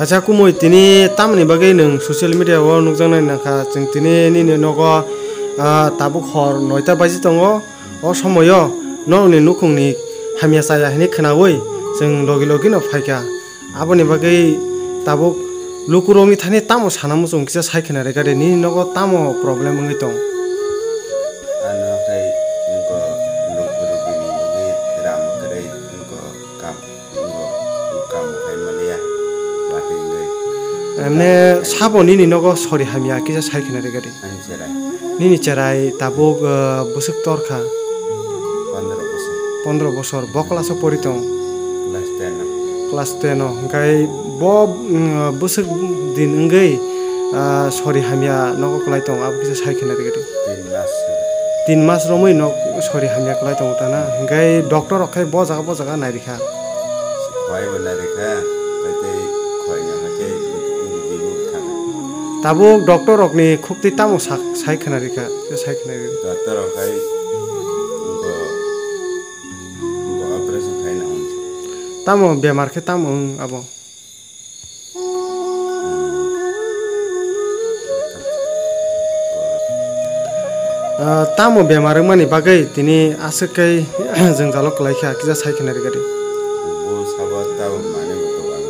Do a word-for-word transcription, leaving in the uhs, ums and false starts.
Acha kumui tini tamoni bagwi nwng social media o nukjaknai nangkha, chwng tini nini nogo, ah, tabuk hor noita baji tongo. O somoyo nokni nukhungni hamya chaya hinwi khwnawi chwng logi logi no phaikha. Aboni bagwi tabuk lukurokni thani tamo sana muchung kisa sai khwna rwkha de, nini nogo tamo problem wngwi tong? Ano khai nokho lukurokni bagwi ram kwrwi nokho kam. Bo, bo kam khai maliya, bati wngwi. Emne sabo nini nogo sori hamya kisa sai khwna rwgadi. Ani cherai. Nini cherai tabuk, uh, bwswk torkha? Pondro bosor. Pondro bosor. Bo class o pori tong? Class ten o. Class ten o. Hwnkhe bo, mm, bwswk din wngwi, uh, sori hamya nogo kwlai tong, abo kisa sai khwna rwgadi. Tin mas. Tin mas romwi nok sori hamya kwlai tongo ta na? Hwnkhe doctor rok khai bo jaga bo jaga nai rikha. Khwlai bo nai rikha, tei tei khwlai no hai khe bini thang. Tabuk doctor rokni khuk twi tamo sak-, sai khwna rikha, tei sai khwna rikha. Doctor rok khai bo, bo operation khai na hwn. Tamo bemar khe tamo wng abo? Ah, tamo bemar wngmani bagwi tini aswk khe jwngjalo kwlai kha, kisa sai khwna rwgadi. Bo sabo tamo manwi bo tongo, ang